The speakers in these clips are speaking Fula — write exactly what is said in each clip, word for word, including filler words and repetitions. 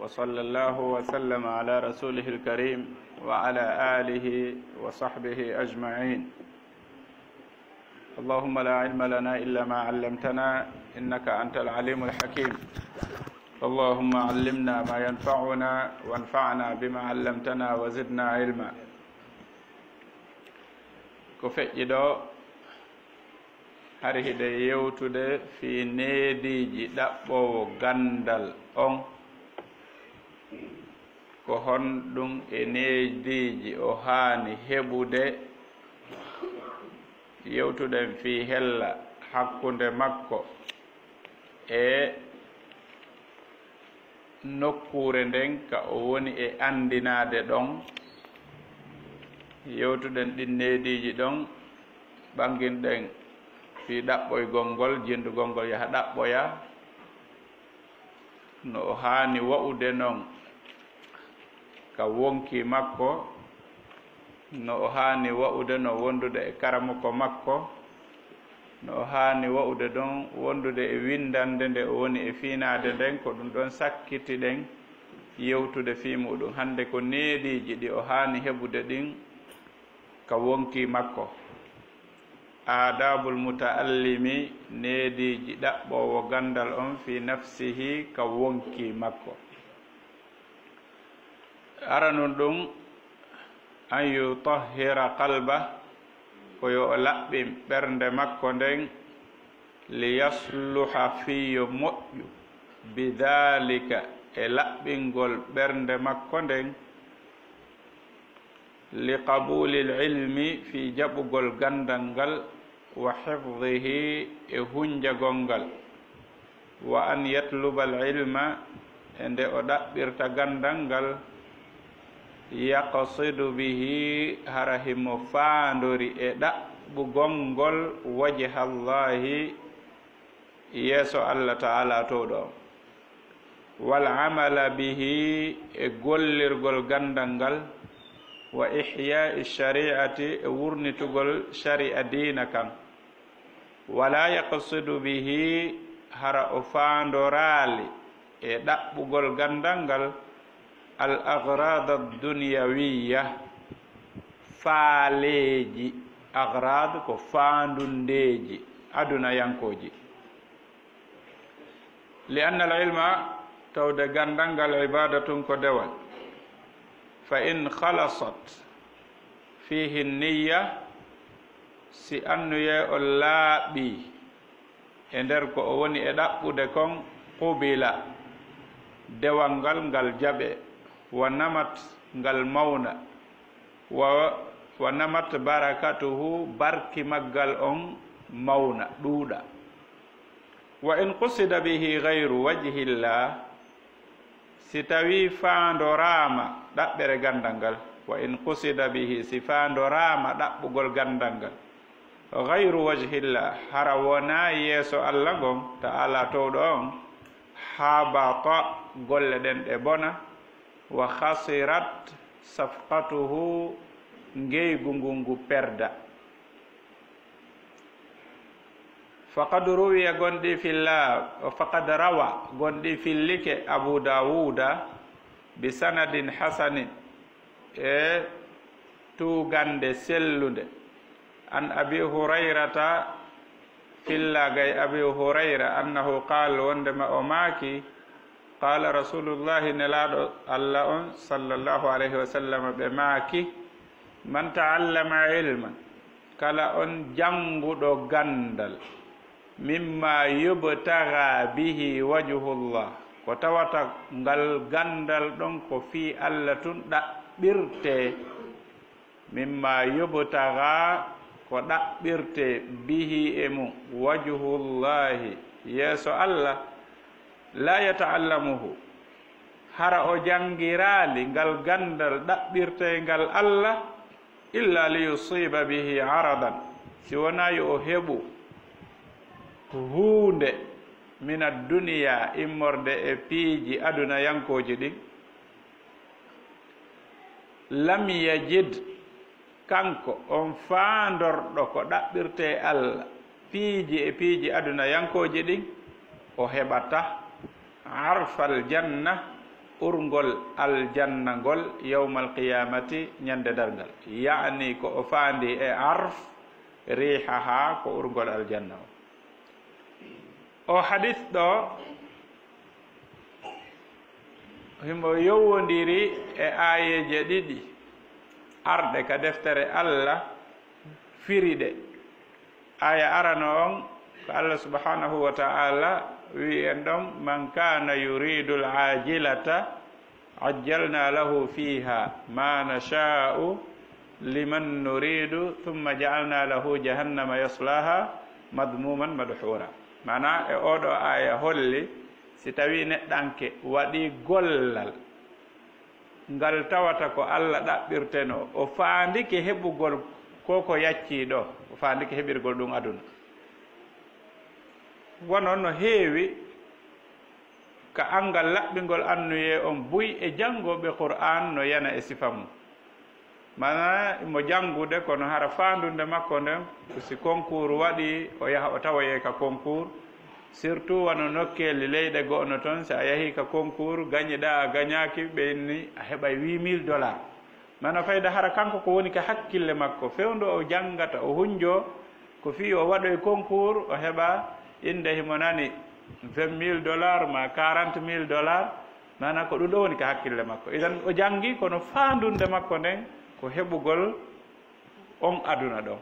وصلى الله وسلم على رسوله الكريم وعلى آله وصحبه أجمعين. اللهم لا علم لنا إلا ما علمتنا إنك أنت العليم الحكيم. اللهم علمنا ما ينفعنا وانفعنا بما علمتنا وزدنا علما. Ko feƴƴi ɗo, hari hiɗen yewtude fii neediiji ɗaɓɓoowo ganndal on. Ko honɗum e neediiji o haani heɓude? Yewtuɗen fii hella hakkunde makko e nokkuure nden ka o woni e anndinaade ɗon. Yewtuɗen ɗin neediiji ɗon, ɓannginɗen fii ɗaɓɓoygol ngol, jinndugol ngol yaha ɗaɓɓoya. No o haani wa'ude non ka wonkii makko, no o haani wa'ude no wondude e karamoko makko, no o haani wa'ude ɗon wondude e winndannde nde o woni e fiinaade nden, ko ɗum ɗon sakkitiɗen yewtude fii muɗum. Hannde ko neediiji ɗi o haani heɓude ɗin ka wonkii makko. Aadaabul muta'allimi, neediiji ɗaɓɓoowo ganndal on fii nafsihi, ka wonkii makko. Aranun ɗum, an yutahhira qalba, ko yo o laɓɓin ɓernde makko nden, liyasluha, fii yo moƴƴu, bidaalika, e laɓɓingol ɓernde makko nden, liqabuulil ilmi, fii jaɓugol ganndal ngal, wa hifdihi, e hunjagol ngal, wa an yatlubal ilma, e nde o ɗaɓɓirta ganndal ngal, yaqsidu bihi, hara himo faandori e ɗaɓɓugol ngol, wajhallahi, yeeso Allah Ta'ala Toowɗo on, wal amala bihi, e gollirgol ganndal ngal, wa ihya'i shari'ati, e wurnitugol shari'a diina kan. Wala yaqsidu bihi, hara o faandoraali e ɗaɓɓugol ganndal ngal, al agrada dunyawiyya, faaleeji, agrad ko faandundeeji adunayankooji. Li anna al ilma, tawde ganndal ngal, ibadatun ko dewal. Fa in khalasat fihi niyya, si anniyee on laaɓii e nder ko o woni e ɗaɓɓude kon, qubila, dewal ngal ngal jaɓee, wa namat, ngal mawna, wa, wa namat barakatuhu, barki maggal on mawna, ɗuuɗa. Wa in qusida bihi ghayru wajhillah, si tawii faandoraama ɗaɓɓere ganndal ngal, wa in qusida bihi, si faandoraama ɗaɓɓugol ganndal ngal, ghayru wajhillah, hara wonaa yeeso Allah ngon, Ta'ala Toowɗo on, habata, golle ɗen ɗe bona, wa khasirat safqatuhu, ngeygu ngun ngu perda. Faqad ruwiya, gonɗi filla, faqad rawa, gonɗi fillike Abu Dawuda bi sanadin hasanin, e tuugannde sellunde, an Abi Hurayrata, fillagay Abi Hurayra, annahu qaal, wondema o maaki, qaala Rasulullahi, Nelaaɗo Allah on, sallallahu alayhi wa sallam, ɓe maaki, man ta'allama ilman, kala on jannguɗo ganndal, mimma yubtaga bihi wajhullah, ko tawata ngal ganndal ɗon ko fii Allah tun ɗaɓɓirtee, mimma yubtaga, ko ɗaɓɓirtee, bihi, e mum, wajhullahi, yeeso Allah, La yata'allamuhu, hara o janngiraali ngal ganndal ɗaɓɓirteengal Allah, illa li yusiba bihi aradan, si wonaa yo o heɓu huunde min adduniya immorde e piiji adunayankooji ɗin. Lam yajid, kanko on faandorɗo ko ɗaɓɓirtee Allah, piiji e piiji adunayankooji ɗin, o heɓata arfal janna, urngol aljanna ngol, yawmal qiyamati, ñande darngal. Yaani ko o faandi e arf, riihaha, ko urngol aljanna o. O hadis ɗo, himo yowondiri e aayeeje ɗiɗi arɗe ka deftere Allah, firi ɗe. Aaya arano on, ko Allah subhanahu wa ta'ala wi'i en ɗon, "Man kana yuridu al-ajilata ajjalna lahu fiha ma nasha'u liman nuridu, thumma ja'alna lahu jahannama yaslaha madhmuman madhura." Maana, e oɗo aaya holli, si tawi neɗɗanke waɗi gollal ngal tawata ko Allah ɗaɓɓirteno, o faandike heɓugol ko ko yaccii ɗo, o faandike heɓirgol ɗum aduna. Wono no heewi ka anngal laɓɓingol annuyee on buy e janngooɓe Qur'aan no yana e sifa mum. Maana, mo janngude, kono hara faandunde makko nden, ko si concours waɗi, o yaha o tawoyee ka concours. Surtout wano nokkeeli leyɗe go'ono ton, si a yahii ka concours, gañiɗaa a gañaaki, ɓe inni a heɓay huit mille dollars. Maana fayda hara kanko ko woni ka hakkille makko, fewndo o janngata, o hunjoo, ko fii o waɗoy concours, o heɓa innde himo nani vingt mille dollars ma quarante mille dollars, maana ko ɗum ɗo woni ka hakkille makko. Idan o janngi, kono faandunde makko nden ko heɓugol on aduna ɗon.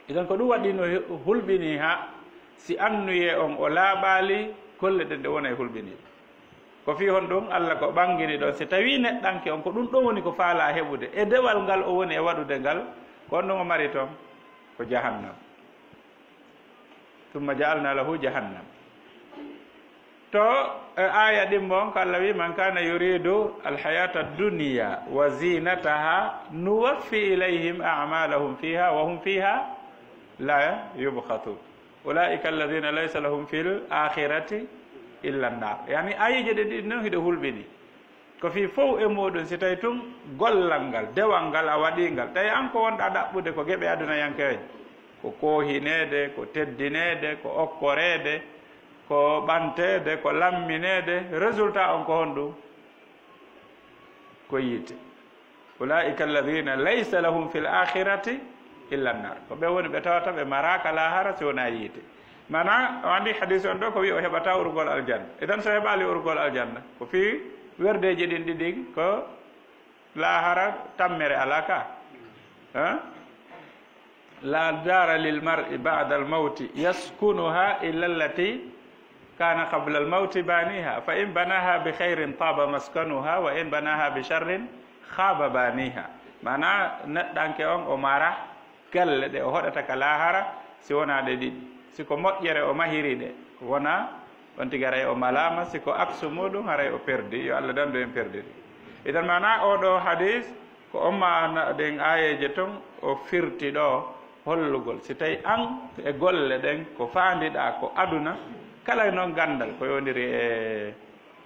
Idan ko ɗum waɗi no he-, hulɓini ha si annuyee on o laaɓaali, golle ɗen ɗe wona e hulɓini. Ko fii honɗum? Allah ko ɓangini ɗon. Si tawii neɗɗanke on ko ɗum ɗon woni ko faalaa heɓude, e dewal ngal o woni e waɗude ngal, ko honɗum o mari ton? Ko jahannam. Thumma ja'alna lahu jahannam. To, e, aaya ɗimmo on, ko Allah wi, "Man kana yuridu alhayata ad-dunya wa zinataha nuwaffi ilayhim a'malahum fiha wa hum fiha la yubkhathun. Ulaika alladhina laysa lahum fil akhirati illa an-nar." Yani, aayeeje ɗe ɗiɗi non hiɗe hulɓini. Ko fii fow e muɗum, si tawi tun gollal ngal, dewal ngal a waɗii ngal, tawi an ko wonɗaa ɗaɓɓude ko geɓe adunayankeeje, ko koohineede, ko teddineede, ko okkoreede, ko ɓanteede, ko lammineede, résultat on ko honɗum? Ko yiite. Ulaika alladhina laysa lahum fil akhirati illa an-nar. Ko ɓe woni ɓe tawata ɓe maraaka laahara si wonaa yiite. Maana, o anndi hadis on ɗo ko wi o heɓata urgol aljanna. Idan so heɓaali urgol aljanna, ko fii werdeeji ɗin ɗiɗi ko laahara tammere alaa ka. Hein? La dara lil mar'i ba'da al mawti yaskunuha illa allati kana qabla al mawti baniha, fa in banaha bi khairin taba maskanuha wa in banaha bi sharrin khaba baniha. Maana neɗɗanke on o mara galle ɗe o hoɗata ka laahara, si wonaa ɗe ɗiɗi. Si ko moƴƴere o mahiri ɗe, wona on tigi haray o malaama, si ko aksu muɗum haray o perdi. Yo Allah dandu en perdiri. Idan maana oɗo hadis ko on maana ɗen aayeeje ton o firti ɗo hollugol. Si tawi an e golle ɗen ko faandiɗaa ko aduna, kala non ganndal ko yondiri e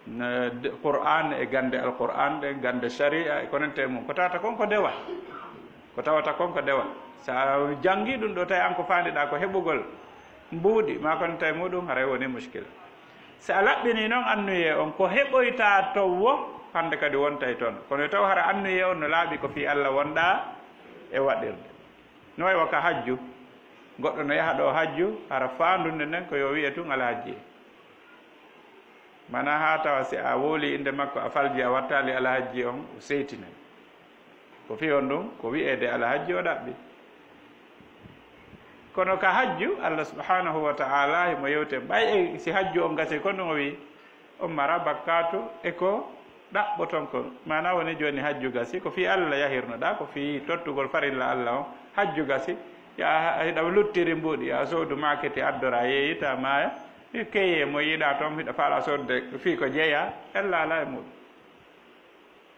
na de-, Qur'an e gannde Alqur'an ɗen, gannde shari'a e ko nanndi e mum. Ko tawata kon ko dewal. Ko tawata kon ko dewal. Sa janngi ɗum ɗo, tawi an ko faandiɗaa ko heɓugol mbuuɗi, ma ko nanndi e muɗum, haray woni mushkila. Si a laɓɓinii non annuyee on, ko heɓoytaa ton wo, hannde kadi wontay ton. Kono yo taw hara annuyee on no laaɓi ko fii Allah wonɗaa e waɗirde. No way wa ka hajju. Goɗɗo no yaha ɗo hajju, hara faandunde nden ko yo wi'e tun alhajji. Mana haa tawa si a wowli innde makko, a falji, a wattaali alhajji on, o seytinay. Ko fii honɗum? Ko wi'eede alhajji o ɗaɓɓi. Kono ka hajju, Allah subhanahu wa ta'ala himo yewte, ɓay e si hajju on gasi, ko ɗum o wi'i, on mara bakkaatu e ko ɗaɓɓoton kon. Mana woni jooni hajju gasi, ko fii Allah yahirnoɗaa, ko fii tottugol farilla Allah on. Hajju gasi, ya hiɗa luttiri mbuuɗi, ya soodu maaketi addora, yeeyita, maaya, Keye mo yiɗa toon, hiɗa faala sodde fii ko jeya, ella ala e muɗum.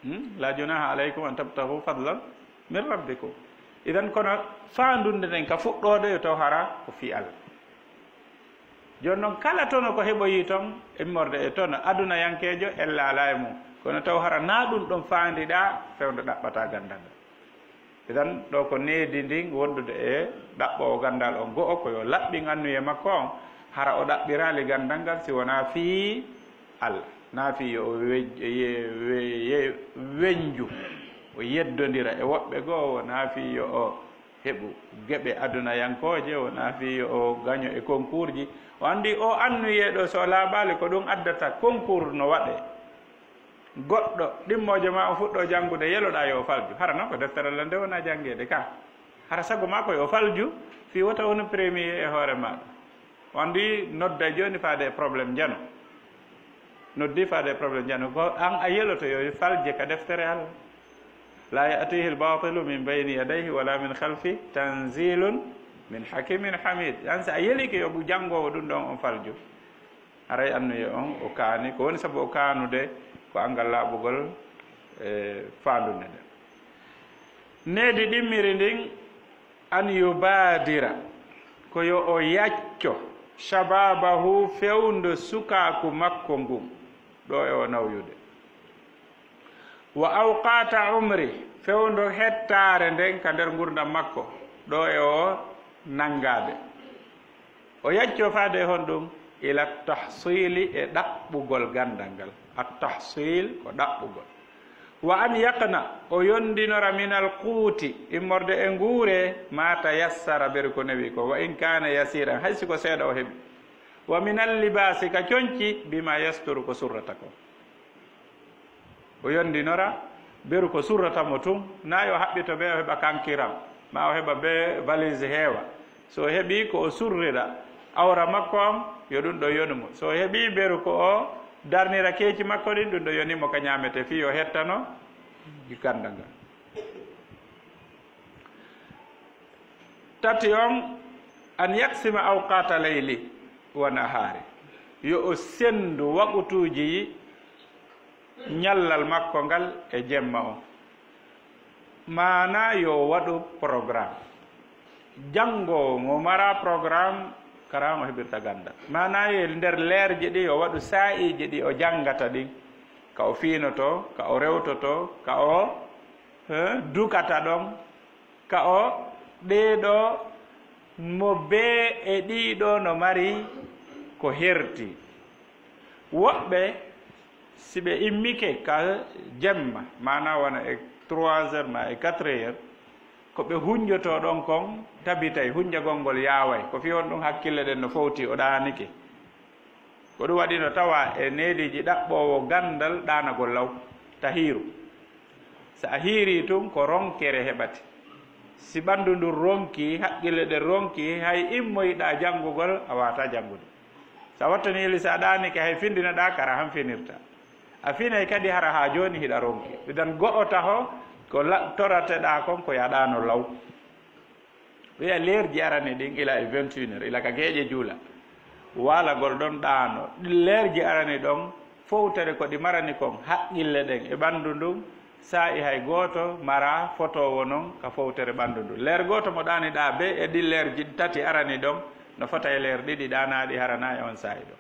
Hmm? La junaha alaykum an tabtahu fadlan min rabbikum. Idan kono faandunde nden ka fuɗɗoode yo taw hara ko fii Allah. Jooni noon kala tono ko heɓoyi toon immorde e tono adunayankeejo ella ala e mum. Kono taw hara na ɗum ɗon faandiɗaa fewndo ɗaɓɓata ganndal ngal. Idan ɗo ko needi ndin wondude e ɗaɓɓoowo ganndal on go'o ko yo laɓɓin annuye makko on, hara o ɗaɓɓiraali ganndal ngal si wonaa fii Allah, naa fii yo o wej-, ye-, we-, ye-, wenju, o yeddondira e woɓɓe goo, naa fii yo o heɓu geɓe adunayankooje, wonaa fii yo o gaño e konkuurji. O anndi o annuye ɗo so o laaɓaali ko ɗum addata konkuur no waɗee. Goɗɗo ɗimmoojo ma on fuɗɗo janngude, yeloɗaa yo o falju. Hara noon ko deftere Allah nde wona janngeede ka. Hara sago maa ko yo o falju, fii wota wonu premier e hoore maaɗa. On ndi nodda jooni faade e problème njano. Noddi faade e problème njano. Ko an a yeloto yo falje ka deftere Allah. La ya'tihi al-batilu min bayni yadayhi wala min khalfi, tanzilun min hakimin hamid. An si a yelike yo bu janngoowo ɗum ɗon on falju. Haray annuye on o kaani. Ko woni sabu o kaanude? Ko anngal laaɓugol e faandunde nden. Needi ɗimmiri ndin, an yubadira, ko yo o yacco, shababahu, fewndo sukaaku makko ngun, ɗo e o nawyude. Wa awqata umri, fewndo hettaare nden ka nder ngurdam makko, ɗo e o nanngaade. O yacco faade e honɗum? Ila tahsili, e ɗaɓɓugol ganndal ngal. At tahsil ko ɗaɓɓugol. Wa an yaqna, o yondinora minal quuti, immorde e nguure, ma tayassara, beru ko newi ko, wa in kana yasiran, hay si ko seeɗa o heɓi. Wa minal libaasi, ka conci, bima yasturu, ko surrata ko. O yondinora beru ko surrata mo tun, na yo haɓɓito be o heɓa kankiran, ma o heɓa be valise heewa. So o heɓi ko o surrira awra makko on, yo ɗum ɗo yonu mo. So o heɓi beru ko o darnira keeci makko ɗin, ɗum ɗo yoni mo ka ñaamete fii yo hettano ganndal ngal. Tati on, an yaksima awqata leyli wa nahaari, yo o senndu waqutuuji ñallal makko ngal e jemma on. Maana yo waɗu programme. Janngoowo mo mara programme, kara mo heɓirta ganndal. Maana yo e nder leerji ɗi yo waɗu saa'iiji ɗi o janngata ɗin, ka o fiinoto, ka o rewtoto, ka o, eh, dukata ɗon, ka o ɗeeɗo mo bee e ɗiɗo no mari ko herti. Woɓɓe, si ɓe immike ka jemma, maana wona e trois heures ma e quatre heures, ko ɓe hunjoto ɗon kon tabitay, hunjagol ngol yaaway. Ko fii honɗum hakkille ɗen no fowti, o ɗaanike. Ko ɗum waɗi no tawa e neediiji ɗaɓɓoowo ganndal ɗaanagol law, ta hiiru. So a hiirii tun, ko ronkere heɓate. Si ɓanndu ndun ronki, haqqille ɗen ronki, hay immoyɗaa janngugol, a waawataa janngude. So a wattanii li, so a ɗaanike, hay findinaɗaa, kara han finirta. A finay kadi hara haa jooni hiɗa ronki. Idan go'o taho, ko la-, torateɗaa kon, ko yo a ɗaano law. Wiya leerji arani ɗin ila e vingt et une heures, ila ka geeƴe juula. Waalagol ɗon ɗaano. Leerji arani ɗon, fowtere ko ɗi marani kon, haqqille ɗen e ɓanndu ndun, saa'i hay gooto mara fotoowo non ka fowtere ɓanndu ndun. Leer gooto mo ɗaaniɗaa be e ɗin leerji tati arani ɗon, no fota e leer ɗiɗi ɗaanaaɗi harana e on saa'i ɗon.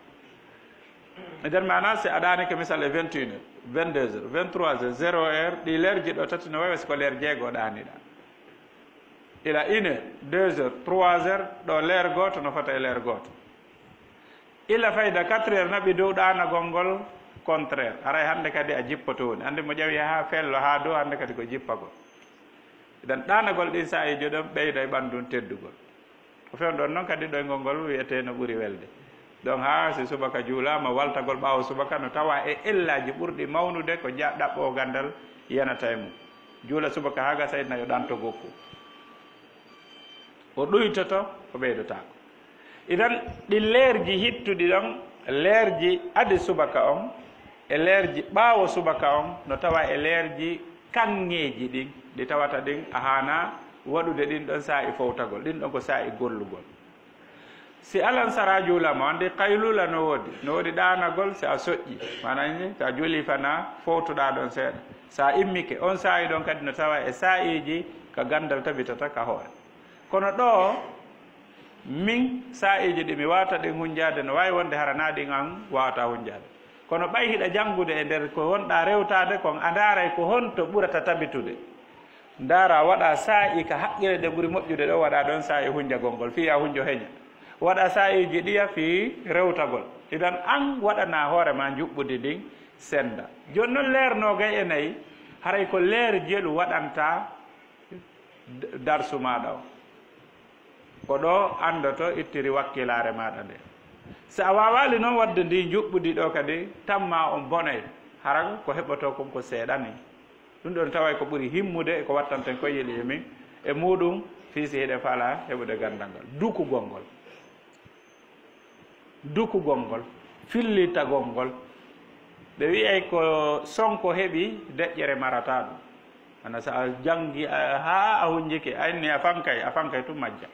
E nder maana, si a ɗaanike misal e vingt et une heures, vingt-deux heures, vingt-trois heures, zéro heure, ɗi leerji ɗo tati no wayi si ko leer jeego ɗaaniɗaa. Ila une heure, deux heures, trois heures, ɗo leer gooto no fota e leer gooto. Ila fayda quatre heures naɓi dow ɗaanagol ngol contraire. Haray hannde kadi a jippoto woni. Hannde mo ƴawi haa fello haa dow, hannde kadi ko jippagol. Idan ɗaanagol ɗin saa'iiji ɗon ɓeyda e ɓanndu teddugol. Ko fewndo ɗon noon kadi ɗoyngol ngol wiyetee no ɓuri welde. Donc haa si subaka juulaama, waltagol ɓaawo subaka no tawa e ellaaji ɓurɗi mawnude ko ja-, ɗaɓɓoowo ganndal yanata e mum. Juula subaka haa gasa inna yo ɗanto gokku. O ɗuytoto, o ɓeydotaako. Idan ɗi leerji hittuɗi ɗon, leerji adi subaka on, e leerji ɓaawo subaka on, no tawa e leerji kaŋŋeeji ɗin, ɗi tawata ɗin a haana waɗude ɗin ɗon saa'i fowtagol, ɗin ɗon ko saa'i gollugol. Si alan sara juulama, anndi qaylula no woodi, no woodi ɗaanagol si a soƴƴi, maanaam ni, si a juuli fana, fowtuɗaa ɗon seeɗa. Si a immike, on saa'i ɗon kadi no tawa e saa'iiji ka ganndal tabitata ka hoore. Kono ɗoo, min saa'iiji ɗi mi waawata ɗin hunjaade, no waawi wonde hara naa ɗin an waawata hunjaade. Kono ɓay hiɗa janngude e nder ko wonɗaa rewtaade kon, a ndaaray ko honto ɓurata tabitude. Ndaara, waɗa saa'i ka haqqille ɗe ɓuri moƴƴude ɗo, waɗa ɗon saa'i hunjagol ngol, fii a hunjo heña. Waɗa saa'iiji ɗiya fii rewtagol. Idan an waɗana hoore ma njuɓɓudi ndin sennda. Jooni non leer noogay e nayi, haray ko leer jelu waɗanta d-, darsu maaɗa o. Ko ɗo anndoto ittiri wakkilaare maaɗa nde. Si a waawaali noon waɗde ndi njuɓɓudi ɗo kadi, tamma on bonay, hara ko heɓotoo kon ko seeɗa ni. Ɗum ɗon taway ko ɓuri himmude e ko wattanten koyel e min e muuɗum, fii si hiɗen faalaa heɓude ganndal ngal. Dukugol ngol. Dukugol ngol. Fillitagol ngol. Ɓe wi'ay ko sonko heɓi deƴƴere marataa ɗum. Ana si a janngi, a, haa a hunjike, a inni a fankay, a fankay tun majja.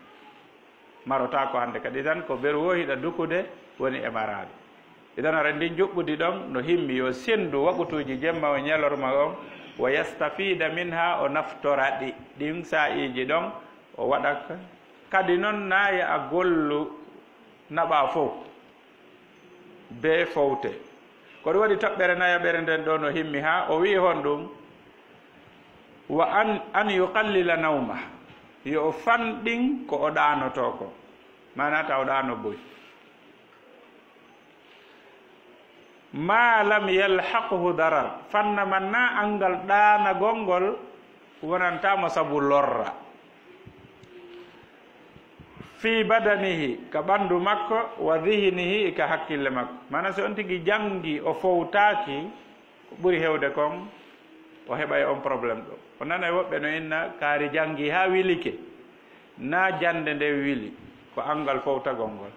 Marotaako hannde kadi tan, ko beru woo hiɗa dukude woni e maraade. Idan hara ndin njuɓɓudi ɗon no himmi, yo senndu waqutuuji jemma o ñalorma on, wa yastafiida minha, o naftora ɗi, ɗin saa'iiji ɗon, o waɗa ka-, kadi non naa ya a gollu naɓa fow. Bee fowte. Ko ɗum waɗi toɓɓere nayaɓere nden ɗo no himmi haa o wi'i honɗum? Wa an, an yuqallila nawma. Yo o fanɗin ko o ɗaanotoo ko. Maanaa ta o ɗaano boy. Ma lam yalhaqhu darar. Fanna man na angal ɗaanagol ngol wonantaa mo sabu lorra. Fi badanihi, ka ɓanndu makko, wa dhihnihi, ka hakkille makko. Maana si on tigi janngi, o fowtaaki, ko ɓuri heewde kon, o heɓay on problème ɗo. O nanay woɓɓe no inna, kaari janngi haa wilike, naa jannde nde wili, ko anngal fowtagol ngol.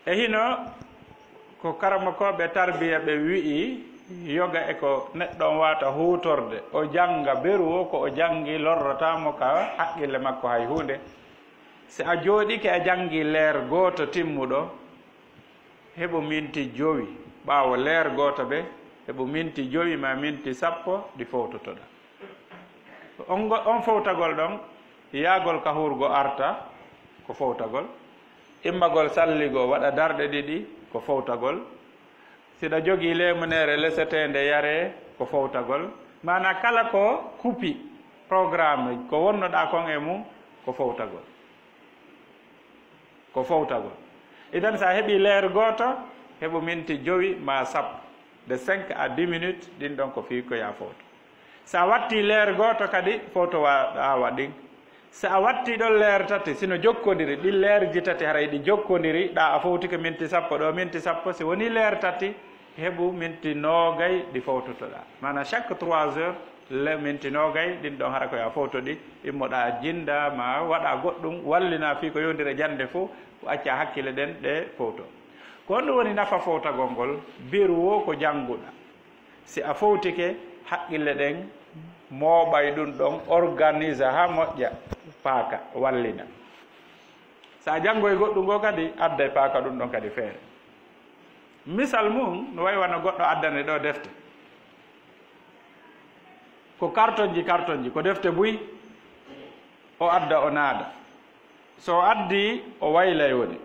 E hino ko karamokooɓe tarbiya ɓe wi'i, yoga e ko neɗɗo on waata huutorde, o jannga beru o, ko o janngi lorrataa mo ka haqqille makko hay huunde. Si a jooɗike a janngi leer gooto timmuɗo, heɓu minti jowi, ɓaawo leer gooto ɓe, heɓu minti jowi maa minti sappo ɗi fowtotoɗaa. On go-, on fowtagol ɗon, yaagol ka huurgo arta, ko fowtagol. Immagol salligo, waɗa darɗe ɗiɗi, ko fowtagol. Siɗa jogii leemuneere leseteende yaree, ko fowtagol. Maanaa kala ko kupi programme, ko wonnoɗaa kon e mum, ko fowtagol. Ko fowtagol. Idan, si a heɓii leer gooto, heɓu minti jowi maa sappo, de cinq à dix minutes, ɗin ɗon ko fii ko yaa fowto. Si a wattii leer gooto kadi, fowto wa-, a waɗin. Si a wattii ɗon leer tati, si no jokkondiri, ɗin leerji tati haray ɗi jokkondiri, ɗa a fowtike minti sappo, ɗo minti sappo, si wonii leer tati, heɓu minti noogay ɗi fowtotoɗaa. Maanaa, chaque trois heures, le minti noogay, ɗin ɗon hara ko yaa fowto ɗi, immoɗaa jinnda, maa waɗaa goɗɗum, wallinaa fii ko yowndira jannde fow, ko accaa hakkille ɗen ɗe fowto. Ko honɗum woni nafa fowtagol ngol? Beru woo ko jannguɗaa. Si a fowtike, haqqille ɗen mooɓay ɗum ɗon, organisa haa moƴƴa, paaka, wallina. Si a janngoy goɗɗum goo kadi, adday paaka ɗum ɗon kadi feere. Misal mum, no wayi wano goɗɗo addane ɗoo defte. Ko kartonji, kartonji, ko defte buy, o adda, o naada. So o addi, o waylay woni.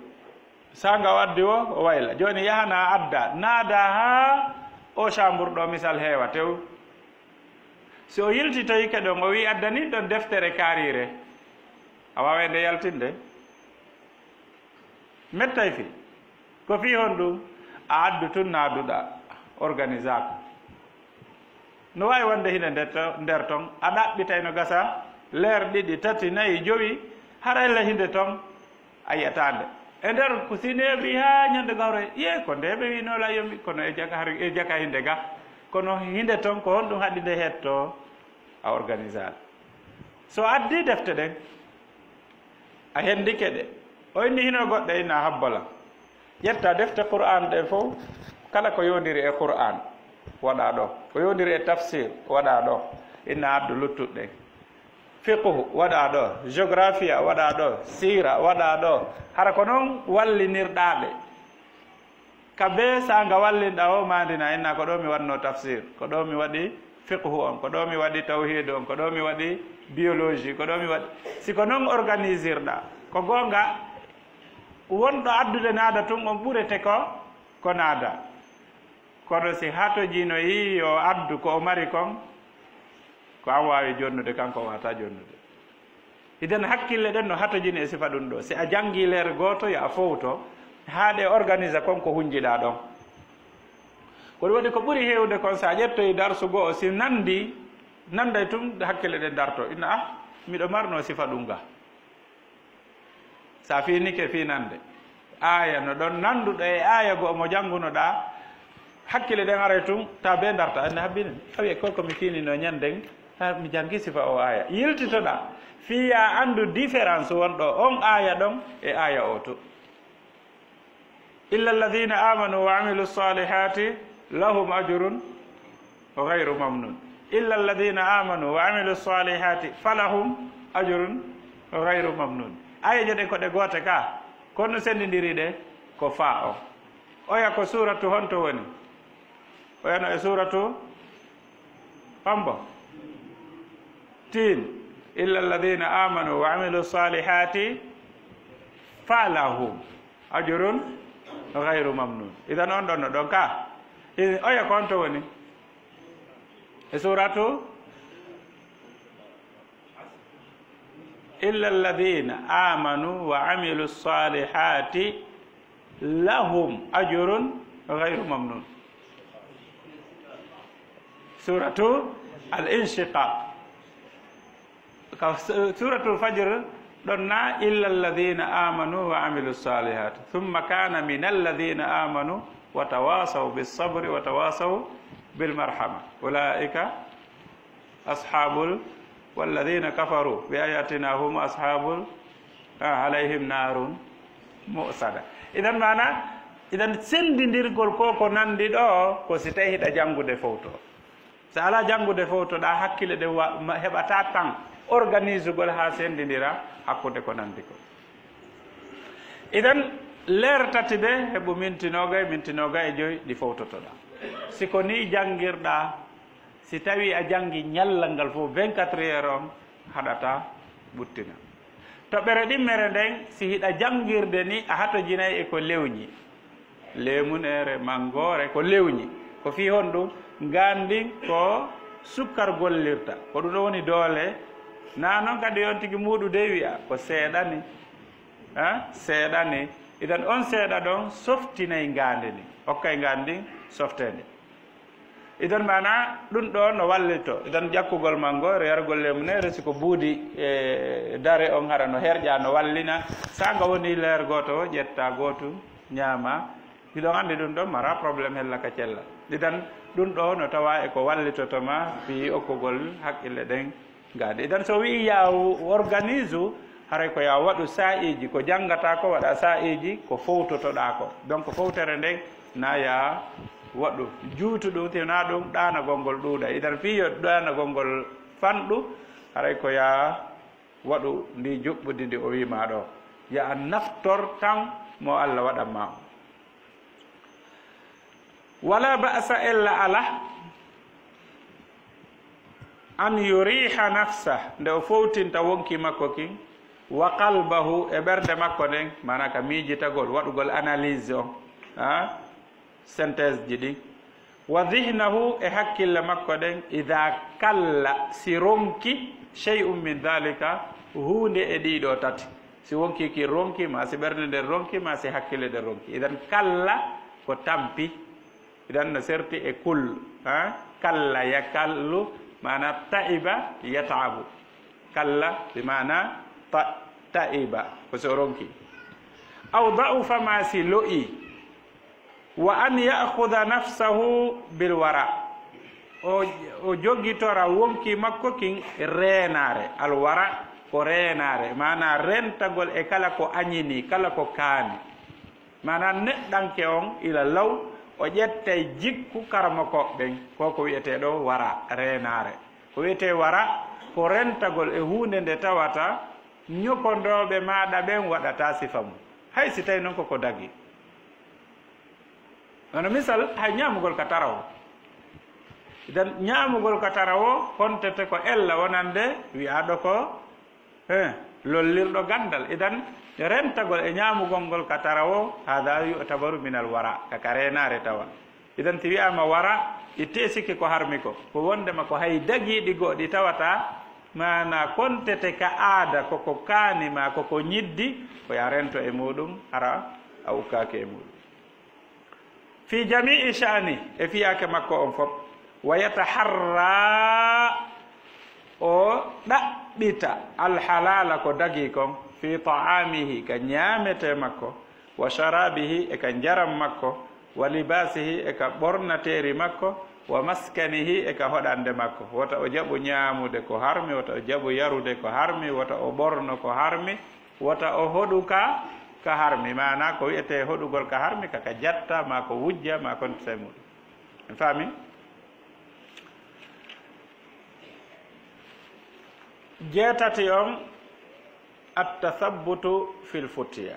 Saanga o addi o, o wayla. Jooni yahana adda, naada haa o chambre ɗo misal heewa tew. Si o yiltitoyike ɗon, o wi'i addani ɗon deftere kaariire. A waaway nde yaltinde? Mettay fii. Ko fii honɗum? A addu tun naaduɗaa, organisaaka. No waawi wonde hinde nder to-, nder ton, a ɗaɓɓitay no gasa leer ɗiɗi, tati, nayi, jowi, hara ella hinde ton, a yi'ataa nde. E nder ko si neeɓi haa ñande gawre, ye ko nde ɓe wi'noo la yombi, kono e jaka, har e jaka hinde ga. Kono hinde ton ko honɗum haɗi nde hetto? A organisaali. So addi defte ɗen, a hendike ɗe. O inni hino goɗɗe ina habbala. Ƴetta defte Qur'an ɗen fow, kala ko yowndiri e Qur'an, waɗa ɗo. Ko yowndiri e tafsir, waɗa ɗo. Ina addu luttuɗe ɗen. Fiqhu waɗa ɗo, géographie waɗa ɗo, siira waɗa ɗo. Hara ko noon wallinirɗaa ɓe. Ka bee saanga wallinɗaa o maandina, inna ko ɗo mi waɗno tafsir, ko ɗo mi waɗi fiqhu on, ko ɗo mi waɗi tawhidu on, ko ɗo mi waɗi biologie, ko ɗo mi waɗi. Si ko noon organisirɗaa, ko goonga, wonɗo addude naada tun on ɓurete ko, ko naada. Kono si hatojinoyi yo addu ko o mari kon, ko an waawi jonnude, kanko o waawataa jonnude. Idan hakkille ɗen no hatojini e sifa ɗum ɗo. Si a janngi leer gooto, yo a fowto, haa ɗe organisa kon ko hunjiɗaa ɗon. Ko ɗum waɗi ko ɓuri heewde kon, si a ƴettoyi darsu go'o, si nandi, nanday tun hakkille ɗen darto. Inna, ah, miɗo marno sifa ɗum ga. Sa fiinike fiinande. Aaya no ɗon nanduɗo e aaya goo mo janngunoɗaa, hakkille ɗen aray tun, ta bee darta, anne habbini. Tawi e ko, ko mi fiinino ñanden, ha mi janngi sifa o aaya. Yiltitoɗaa, fii ya anndu différence wonɗo on aaya ɗon e aaya o to. Illa alladhina amanu wa amilu salihati lahum ajrun ghayru mamnun. Illa alladhina amanu wa amilu salihati falahum ajrun ghayru mamnun. Ayeeje ɗen ko ɗe goote ka, kono sendindiri ɗe ko fa o. Oya ko suuratu honto woni? Oya no e suuratu hombo? Tin. Illa alladhina amanu wa amilu salihati falahum ajrun ghayru mamnun. Idan on ɗon no ɗon ka. I-, oya ko honto woni? E suuratu? Illa alladhina amanu wa amilu salihati lahum ajrun ghayru mamnun. Suuratu Al-Inshiqaq. Ka su-, Suuratul Fajr ɗon na, "Illa alladhina amanu wa amilu salihati, thumma kana min alladhina amanu wa tawasaw bis sabri wa tawasaw bil marhama. Ulaika ashabul, walladhina kafaru bi ayatina hum ashabul, ah, alayhim narun mu'sada." Idan maana, idan sendindirgol ko, ko nandi ɗo, ko si tawi hiɗa janngude fowto. So alaa janngude fof, to ɗa hakkille ɗen wa-, ma-, heɓataa tan organisugol haa senndindira hakkunde ko nanndi ko. Idan, leer tati ɗe heɓu minti noogay, minti noogay e joy ɗi fowtotoɗaa. Si ko nii janngirɗaa, si tawii a janngi ñallal ngal fof, vingt-quatre heures on, haɗataa ɓuttina. Toɓɓere ɗimmere nden, si hiɗa janngirde ni, a hatojinay e ko lewñi. Leemuneere, manngoore, ko lewñi. Ko fii honɗum? Ngaanndi ko sukkar gollirta. Ko ɗum ɗo woni doole. Na noon kadi on tigi muuɗude wi'a ko seeɗa ni. Ha? Seeɗa ni. Idan on seeɗa ɗon softinay ngaanndi ni. Okkay ngaanndi softeende. Idan maana ɗum ɗo no wallito. Idan ƴakkugol manngoore, yargol leemuneere, si ko buudi e dare on hara no herƴa, no wallina. Sa nga woni leer gooto o, ƴetta gootum, ñaama. Hiɗon anndi ɗum ɗon mara problème hella ka cella. Idan ɗum ɗo no tawa e ko wallitoto ma fii okkugol hakkille ɗen ngaanndi. Idan so wi'i ya organise, haray ko ya waɗu saa'iiji, ko janngata ko waɗa saa'iiji, ko fowtotoɗaa ko. Donc fowtere nden na ya waɗu juutu ɗum, si wonaa ɗum ɗaanagol ngol ɗuuɗa. Idan fii yo ɗaanagol ngol fanɗu, haray ko ya waɗu ndi juɓɓudi ndi o wi'i ma ɗo. Ya a naftor tan mo Allah waɗan ma. Wala ba'sa, ella ala, an yuriha nafsa, nde o fowtinta wonki makko kin, wa qalbahu, e ɓernde makko nden, maana ka miijitagol, waɗugol analyse on, ha? Synthèse ji ɗin. Wa dhihnahu, e hakkille makko ɗen, idha kalla, si ronki, shay'un min dhalika, huunde e ɗiɗo tati. Si wonki ki ronki, ma si ɓernde nden ronki, ma si hakkille ɗen ronki. Idan kalla ko tampi. Idan no serti e kul, ha? Kalla yakallu, maana ta'iba yata'abu. Kalla bi maana ta-, ta'iba, ko so ronki. Aw da'ufa, ma si lo'i. Wa an ya'khudha nafsahu bil wara. O, o jogitora wonki makko kin reenaare. Al wara ko reenaare, maana rentagol e kala ko añini, kala ko kaani. Maana neɗɗanke on ila law, o ƴettay jikku karamokooɓe ɓen, ko ko wi'etee ɗo wara, reenaare. Ko wi'etee wara, ko rentagol e huunde nde tawata ñokondooɓe maaɗa ɓen waɗataa sifa mum, hay si tawii non ko ko dagii. Wano misal, hay ñaamugol ka tarawo. Idan, ñaamugol ka tarawo, kontete ko ella wonande wi'aaɗo ko, eh, lollirɗo ganndal. Idan, rentagol e ñaamugol ngol ka tarawo, hada yu'tabaru minal wara, ka ka reenaare tawa. Idan, si wi'aama wara, ittee sikke ko harmi ko, ko wonndema ko hay dagiiɗi goo ɗi tawata, maana kontete ka aada, ko ko kaani maa ko ko ñiddi, ko yo a rento e muuɗum, hara a ukkaaki e muuɗum. Fi jamii sha'ni, e fiyaake makko on fof, wa yataharra, o ɗaɓɓita alhalaala ko dagii kon, fi ta'amihi, ka ñaametee makko, wa sharabihi, e ka njaram makko, wa libasihi, e ka ɓornateeri makko, wa maskanihi, e ka hoɗande makko. Wota o jaɓu ñaamude ko harmi, wota o jaɓu yarude ko harmi, wota o ɓorno ko harmi, wota o hoɗu ka, ka harmi. Maana ko wi'etee hoɗugol ka harmi, ka, ka jatta, maa ko wujja, maa ko sey muɗum. En faami? Jeetati on, at-tasabbutu fil futiya.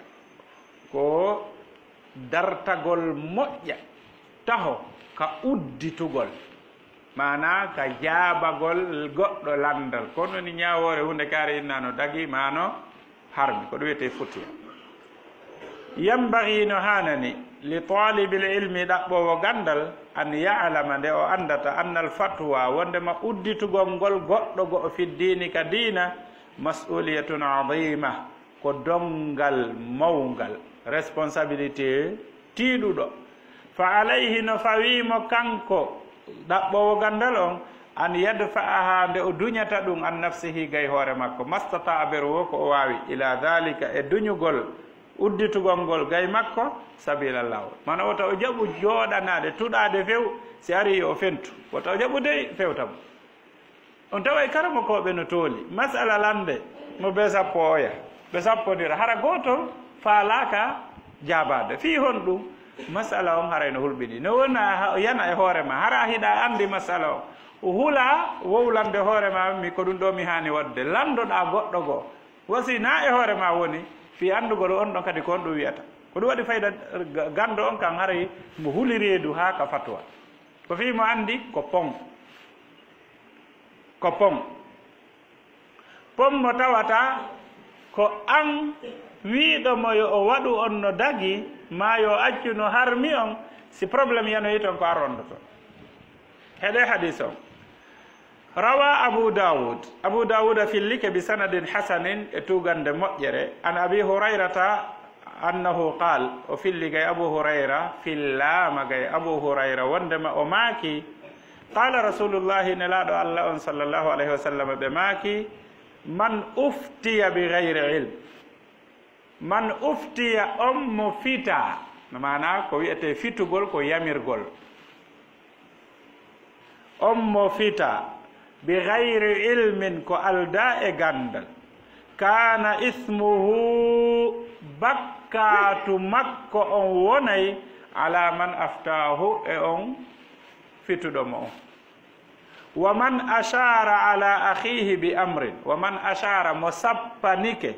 Ko dartagol moƴƴa, taho ka udditugol. Maana ka jaabagol goɗɗo lanndal. Ko non woni ñaawoore huunde kaari innaano dagi, maano harmi. Ko ɗum wiyetee futiya. Yambagi no haanani, li taalibil ilmi ɗaɓɓoowo ganndal, an ya'lama nde o anndata, annal fatwa, wonndema udditugol ngol goɗɗo go'o fi diini ka diina, mas'uliyatun adima, ko donngal mawngal, responsabilité tiiɗuɗo. Fa alayhi, no fawii mo kanko ɗaɓɓoowo ganndal on, an yadfa'aha, nde o duñata ɗum, an nafsihi, gay hoore makko, mastata'a, beru wo ko o waawi, ila dhalika, e duñugol udditugol ngol gay makko, sabila, laawol. Mana wota o jaɓu jooɗanaade, tuɗaade few, si arii yo o fentu. Wota o jaɓu dey fewta mo. On taway karamokooɓe no tooli. Masala lannde mo ɓe sappo oya, ɓe sappondira. Hara gooto faalaaka jaabaade. Fii honɗum? Masala on haray no hulɓinii. No wona ha-, yana e hoore ma. Hara hiɗa anndi masala on. Hula wowlande hoore ma, mi ko ɗum ɗo mi haani waɗude. Lanndoɗaa goɗɗo goo. Wasi na e hoore ma woni, fii anndugol on ɗon kadi ko on ɗum wi'ata. Ko ɗum waɗi fayda, ga-, ganndo on kan haray mo huli reedu haa ka fatwa. Ko fii mo anndi ko pon. Ko pon. Pon mo tawata ko an wiiɗo mo yo o waɗu on no dagi, maa yo accu no harmi on, si problème yanoyi ton ko an rondoto. Heɗe hadis on. Rawa Abu Dawud. Abu Dawud a fillike bi sanadin hasanin e tugande moƴƴere. An Abi Hurayrata annahu qaal, o filli gay Abu Hurayra, fillaama gay Abu Hurayra, wondema o maaki, qaala Rasulullahi, nelaaɗo Allah on sallallahu alayhi wa sallam, ɓe maaki, man uftiya bi gayri ilm. Man uftiya, on mo fitaa, maanaa ko wi'etee fitugol, ko yamirgol. On mo fitaa, bi gayri ilmin, ko aldaa e ganndal, kaana ismuhu, bakkaatu makko on wonay, ala man aftaahu, e on fituɗo mo on. Wa man ashaara ala akhihi bi amrin, wa man ashaara, mo sappanike,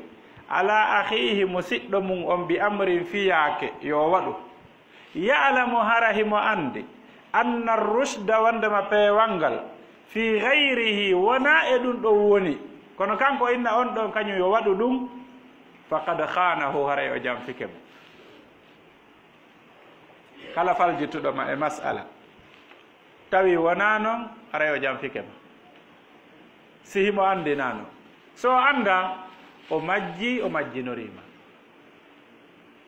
ala akhihi, musiɗɗo mum on, bi amrin, fiyaake, yo waɗu. Ya'lamu, hara himo anndi, anna rushda, wondema peewal ngal, fi gayrihi, wonaa e ɗum ɗon woni, kono kanko inna on ɗon kañum yo waɗu ɗum, faqad khaanahu, haray o janfike mo. Kala faljituɗo ma e mas'ala, tawi wonaa non, haray o janfike ma. Si himo anndi naa non. So o anndaa, o majji, o majjinorii ma.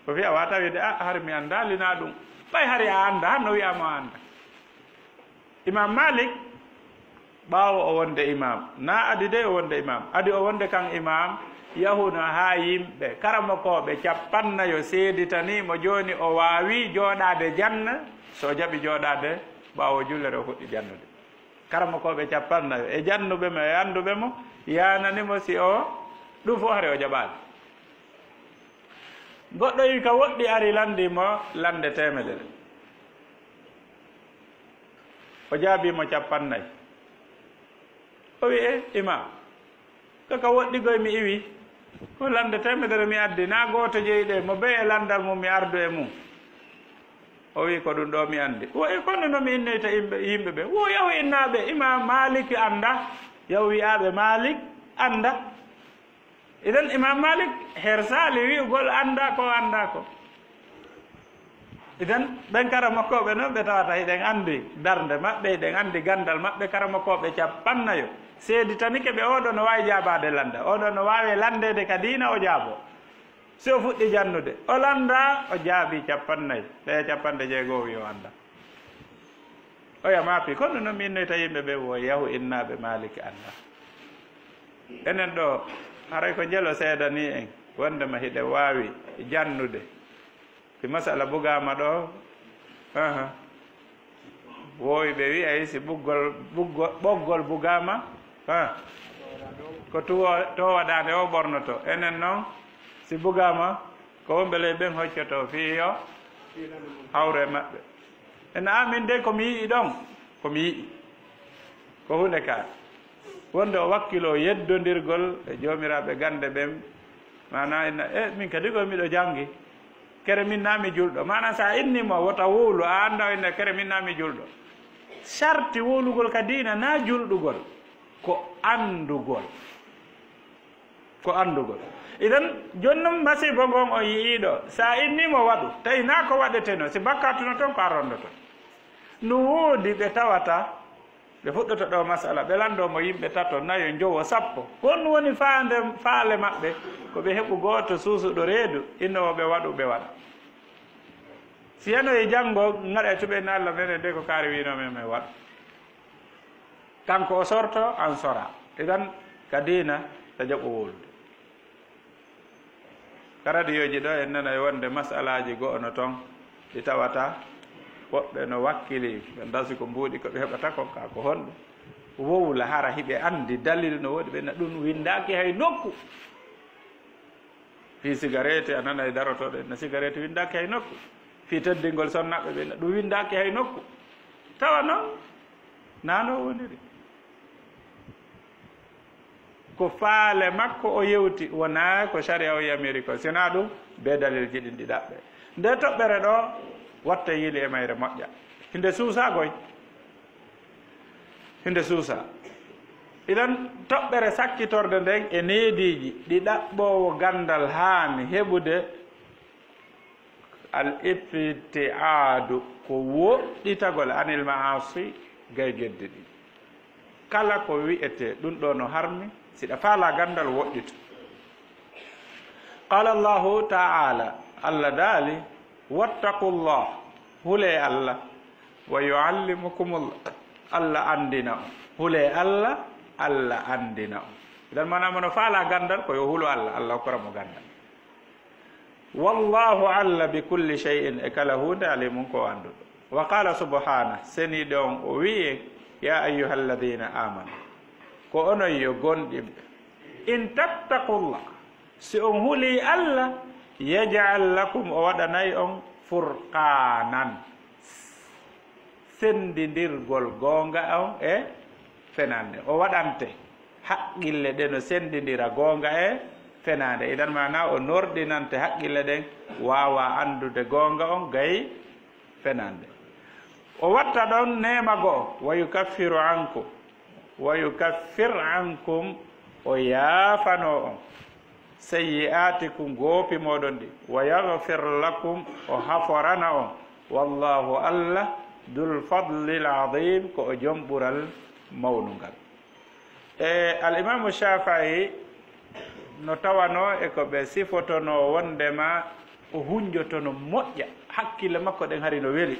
O wi'a, a waawataa wi'ude, "Ah, hari mi anndaa, linaa ɗum." Ɓay hari a anndaa, han no wi'aa mo a anndaa. Imam Malik, ɓaawo o wonde imam, na adi dey o wonde imam, adi o wonde kan imam, yahuno haa yimɓe, karamokooɓe cappannayo seeditanii mo, jooni o waawii jooɗaade janna, so o jaɓi jooɗaade ɓaawo jullere o fuɗɗi jannude. Karamokooɓe cappannayo e jannuɓe mo e annduɓe mo yaanani mo si o, ɗum fof hari o jaɓaali. Goɗɗo wi ka woɗɗi ari lanndii mo lannde teemedere. O jaabii mo cappannayi. O wi'i, "E, imam, Ko ka woɗɗigoy mi iwi, ko lannde teemedere mi addi, naa gooto jeyi ɗe, mo bee e lanndal mum mi ardu e mum. O wi'i, "Ko ɗum ɗo mi anndi." Wo e kono no mi innoyta yimɓe, yimɓe ɓe. Wo yahu innaaɓe, Imaam Maalik annda. Yahu wi'aaɓe, "Maalik annda." Idan Imaam Maalik hersaali wi'ugol annda ko annda ko. Idan ɓen karamokooɓe noon ɓe tawata hiɗen anndi darnde maɓɓe, hiɗen anndi ganndal maɓɓe, karamokooɓe capannayo. Seeditanike ɓe, oɗo no waawi jaabaade lannda, oɗo no waawi lanndeede ka diina o jaabo. Si o fuɗɗi jannude, o lannda, o jaabii capannayi, ɓe capanɗe jeego o wi'i o annda. Oya maapi, kono no mi innoyta yimɓe ɓe, wo yahu innaaɓe Maalik annda. Enen ɗo, haray ko njelo seedanii en, wondema hiɗen waawi jannude. Si masala bugaama ɗo, aha. Woowi ɓe wi'ay si ɓuggol, ɓuggo-, ɓoggol bugaama, ha, ko tuwo-, toowa daande o ɓornoto. Enen noon, si bugaama, ko wonɓe ley ɓen hoccoto fii yo hawru e maɓɓe. Ena amin de ko mi yi'i ɗon, ko mi yi'i. Ko huunde ka. Wonde o wakkiloo yeddondirgol e joomiraaɓe gannde ɓen, maanaa ina, e min kadi ko miɗo janngi. Kere min naa mi julɗo. Maanaa so a innii mo, wota wowlu, a annda o inna kere min naa mi julɗo. Sarti wowlugol ka diina naa julɗugol, ko anndugol. Ko anndugol. Idan, jooni non masiibo ngon on yi'iiɗo, so a innii mo waɗu, tawi naa ko waɗetenoo, si bakkaatu no toon ko a ronndoto. No woodi ɓe tawata, ɓe fuɗɗoto ɗo masala, ɓe lanndoo mo yimɓe tato, nayo, njowo, sappo. Ko honɗum woni faande, faale maɓɓe? Ko ɓe heɓu gooto suusuɗo reedu, innoowo ɓe waɗu, ɓe waɗa. Si yanoyi janngo, ngaɗa e tuɓe inna Allah, nene de ko kaari wiinoo men, men waɗu. Kanko o sorto, an sora. Idan, ka diina, ta jaɓu wowlude. Ka radiyooji ɗo, en nanay wonde masalaaji go'o no ton, ɗi tawata woɓɓe no wakkili, ɓe ndasi ko mbuuɗi ko ɓe heɓata kon, ka ko honɗum? Wowla, hara hiɓe anndi dalil no woodi, ɓe na ɗum winndaaki hay nokku. Fii sigareeti, a nanay darotooɗo inna sigareeti winndaaki hay nokku. Fii teddingol sonnaaɓe ɓe, ɗum winndaaki hay nokku. Tawa non, naa no woniri. Ko faale makko o yewti, wonaa ko sariya o yamiri ko. Sinaa ɗum, bee dalilji ɗin ɗi ɗaɓɓe. Nde toɓɓere ɗo, watte yiili e mayre moƴƴa. Hinde suusaa goy. Hinde suusaa. Idan toɓɓere sakkitorde nden e neediiji ɗi ɗaɓɓoowo ganndal haani heɓude, al ibtiaadu ko woɗɗitagol anil maasi gay gedde ɗin. Kala ko wi'etee ɗum ɗo no harmi, si ɗa faalaa ganndal woɗɗito. Qala Allahu ta'ala, Allah daali, "Wattaqullah, hulee Allah, wa yu'allimukumullah, Allah anndina on." Hulee Allah, Allah anndina on. Idan maanaa mo no faalaa ganndal ko yo hulu Allah, Allah hokkora mo ganndal. "Wallahu Allah bi kulli shay'in," e kala huunde, "alimun," ko annduɗo. Wa qala subhana, seniiɗo on o wi'i, "Ya ayyuhalladhina amanu," ko onon yo gomɗinɓe, "in tattaqullah," si on hulii Allah, "yaj'al lakum," o waɗanay on, "furqanan," senndindirgol goonga on e fenaande. O waɗante haqqille ɗe no senndindira goonga e fenaande. Idan maanaa o norɗinante haqqille ɗen, waawa anndude goonga on gay fenaande. O watta ɗon neema go'o, "wa yukaffiru ankum," "wa yukaffir ankum," o yaafanoo on, "sayyi'aatikum," goopi mooɗon ɗi, "wa yaghfir lakum," o haforana on, "wallahu," Allah, "dhul fadlil adhim," ko o jom ɓural mawnungal. E Al Imaamu Shaafi'i no tawanoo e ko ɓe sifotonoo wondema o hunjotono moƴƴa, hakkille makko ɗen hari no weli.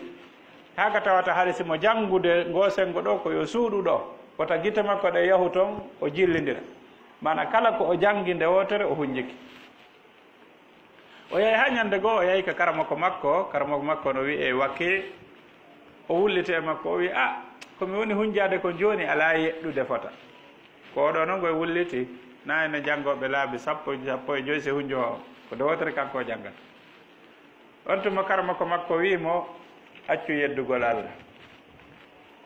Haa ka tawata hari si mo janngude ngoo senngo ɗoo ko yo suuɗu ɗoo, wota gite makko ɗe yahu ton o jillindira. Maana kala ko o janngi nde wootere o hunjiki. O yahi haa ñannde goo, o yahi ka karamoko makko, karamoko makko no wi'ee Waki. O wulliti e makko, o wi'i, "A, ko mi woni hunjaade kon jooni alaa yeɗɗude fota." Ko oɗo non ngoy wulliti, na ene janngooɓe laabi sappo, sappo e joy si hunjoo, ko nde wootere kanko o janngata. On tuma karamoko makko wi'i mo, "Accu yeddugol Allah."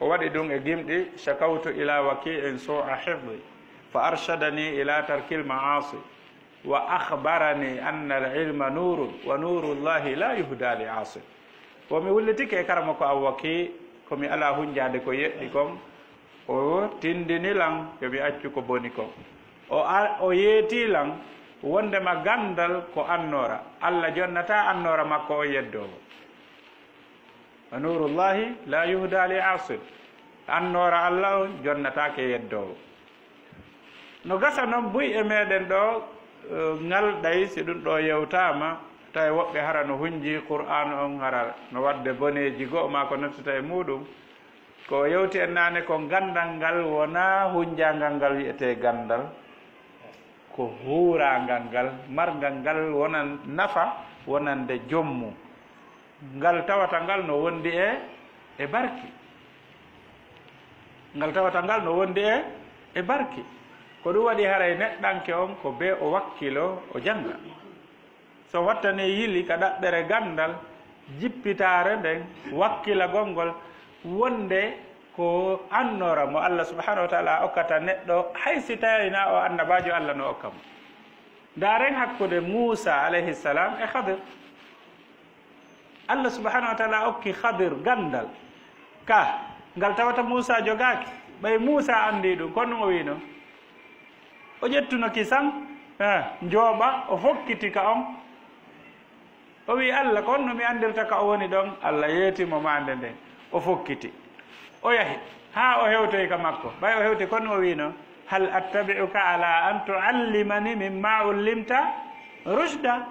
O waɗi ɗum e gimɗi, "Shakawtu ila Waki'in su'a hifzi." فأرشدني إلى ترك المعاصي وأخبرني أن العلم نور ونور الله لا يهدى لعاصي. Ko mi wullitike e karamoko Awwaki, ko mi alaa hunjaade ko yeɗɗi kon, o tindini lan yo mi accu ko boni kon. O a-, o yeeti lan wondema ganndal ko annoora. Alla jonnataa annoora makko on yeddoowo. ونور الله لا يهدى لعاصي. Annoora Alla on jonnataake yeddoowo. No gasa non buy e meɗen ɗo, eh, ngal ɗay, si ɗum ɗo yewtaama, tawi woɓɓe hara no hunji Qur'aanu on, hara no waɗde boneeji go'o maa ko nottita e muuɗum. Ko o yewti en naane ko ganndal ngal wonaa hunjaangal ngal wi'etee ganndal, ko huuraangal ngal, margal ngal wona nafa wonande joom mum. Ngal tawata ngal no wondi e, e barki. Ngal tawata ngal no wondi e, e barki. Ko ɗum waɗi haray neɗɗanke on ko bee o wakkilo, o jannga. So wattani yili ka ɗaɓɓere ganndal, jippitaare nden, wakkilagol ngol, wonde ko annoora mo Allah subhanahu wa ta'ala okkata neɗɗo, hay si tawii na o annabaajo Allah no okka mo. Ndaaren hakkunde Muusa alayhi salam e Khadir. Allah subhanahu wa ta'ala okki Khadir ganndal ka ngal tawata Muusa jogaaki. Ɓay Muusa anndi ɗum, kono o wiino, o ƴettuno kisan, eh, njooɓa, o fokkiti ka on. O wi Allah, "Ko honno mi anndirta ka o woni ɗon?" Allah yeeti mo maande nden, o fokkiti. O yahi, haa o hewtoyi ka makko. Ɓay o hewti, kono o wiino, "Hal attabi'uka ala an tu'allimani mimma ullimta rushda?"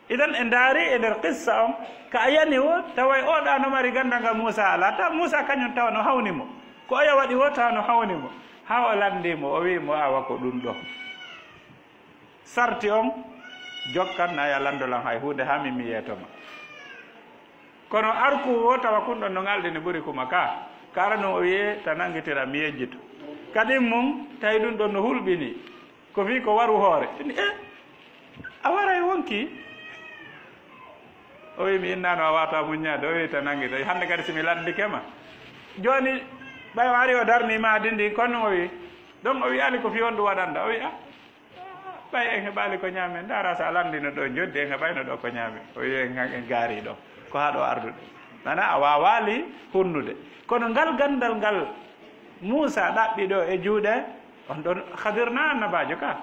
Idan, en ndaari e nder qissa on, ka a yani wo, taway o ɗa no mari ganndal ngal Muusa alaa. Tawa Muusa kañum tawa no hawni mo. Ko oya waɗi wo, tawa no hawni mo. Haa o lanndi mo, o wi mo, "Awa ko ɗum ɗo. Sarti on, jokkan, na ya lanndolan hay huunde haa min mi yeeto ma." Kono arku wo, tawa kun ɗon no ngalɗini ɓuri kuma ka. Kara non o wi'e, "Ta nanngitira, mi yejjito." Kadin mum, tawi ɗum ɗon no hulɓini. Ko fii ko waru hoore. Ni, "Eh, a waray wonki?" O wi, "Mi innaano a waata muññaade." O wi, "Ta nanngita. Hannde kadi si mi lanndike ma." Jooni, ɓay o ari o darni maadi ndi, kono o wi, ɗon o wi'aali ko fii on ɗum waɗanda. O wi, "Ah, ɓay en heɓaali ko ñaamen. Ndaara, so a lanndino ɗo joddi, en heɓayno ɗo ko ñaamen." O wi, "En, en gaari ɗo. Ko haa ɗo arduɗen." Nana, a waawaali hunnude. Kono ngal ganndal ngal Muusa ɗaɓɓi ɗo e juuɗe on ɗon Khadir na annabaajo ka.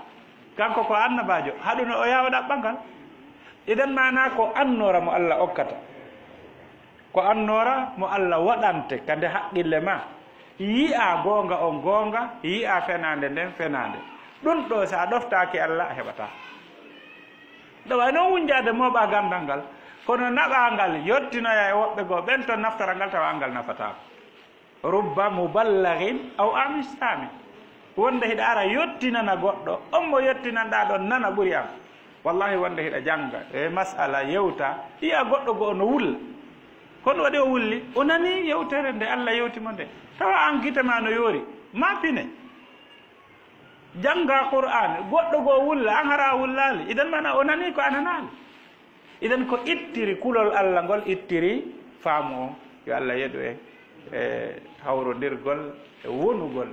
Kanko ko annabaajo, haɗuno o yaha o ɗaɓɓa ngal. Idan maana ko annoora mo Allah okkata. Ko annoora mo Allah waɗante ka nde haqqille ma. Yi'a goonga on goonga, yi'a fenaande nden fenaande. Ɗum ɗo, so a ɗoftaaki Allah, a heɓataa. Ɗo way noon wunjaade mooɓa ganndal ngal, kono naɓa ngal, yottinoya e woɓɓe goo, ɓen ton naftara ngal, tawa an ngal nafataako. Rubba muballighin aw a'ma sami. Wonde hiɗa ara yottinana goɗɗo, on mo yottinanɗaa ɗon nana ɓuri am. Wallahi, wonde hiɗa jannga e mas'ala, yewta, yi'a goɗɗo goo no wulla. Kono waɗi o wulli, o nani yewtere nde Allah yewti mo nde. Tawa an gite ma no yoori, ma pine. Jannga Qur'aan, goɗɗo goo wulla, an hara a wullaali. Idan maana o nani ko a nanaali. Idan ko ittiri kulol Allah ngol, ittiri faamu on. Yo Allah yeɗu en e hawrondirgol e wonugol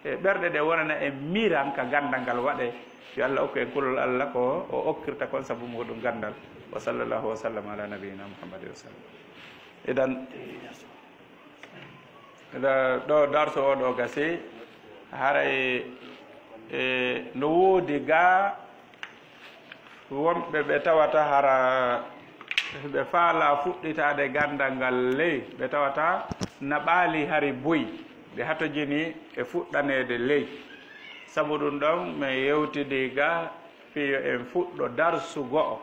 e ɓerɗe ɗe wonana en miran ka ganndal ngal waɗe. Yo Allah okku en kulol Allah ko o okkirta kon sabu muɗum ganndal. Wa sallallahu wa sallam ala nabiyyina Muhammadin wa sallam. Idan, ɗo, ɗo darsu o ɗo gasi, haray, e, no woodi ga wonɓe ɓe tawata hara ɓe faala fuɗɗitaade ganndal ngal ley, ɓe tawata naɓaali hari buy, ɓe hatojini e fuɗɗaneede ley. Sabu ɗum ɗon, min yewtidi ga fii yo en fuɗɗo darsu go'o.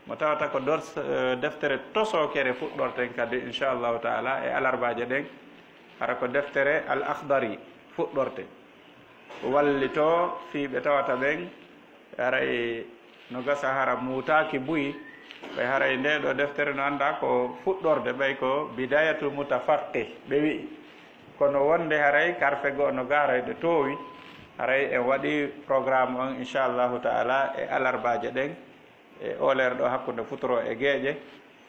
Mo tawata ko dors-, eh, deftere tosookere fuɗɗorten kadi, inchallahu taala, e alarbaaje ɗen, hara ko deftere Al Akhdari fuɗɗorte. Wallito fii ɓe tawata ɓen, haray no gasa hara muutaaki buy, ɓay haray nde ɗo deftere no anndaa ko fuɗɗorde, ɓay ko Bidayatul Mutafaqqih ɓe wi'i. Kono wonde haray karfe go'o no ga haray ɗe toowi, haray en waɗi programme on, inchallahu taala, e alarbaaje ɗen, e ooleere ɗo hakkunde futuro e geeƴe,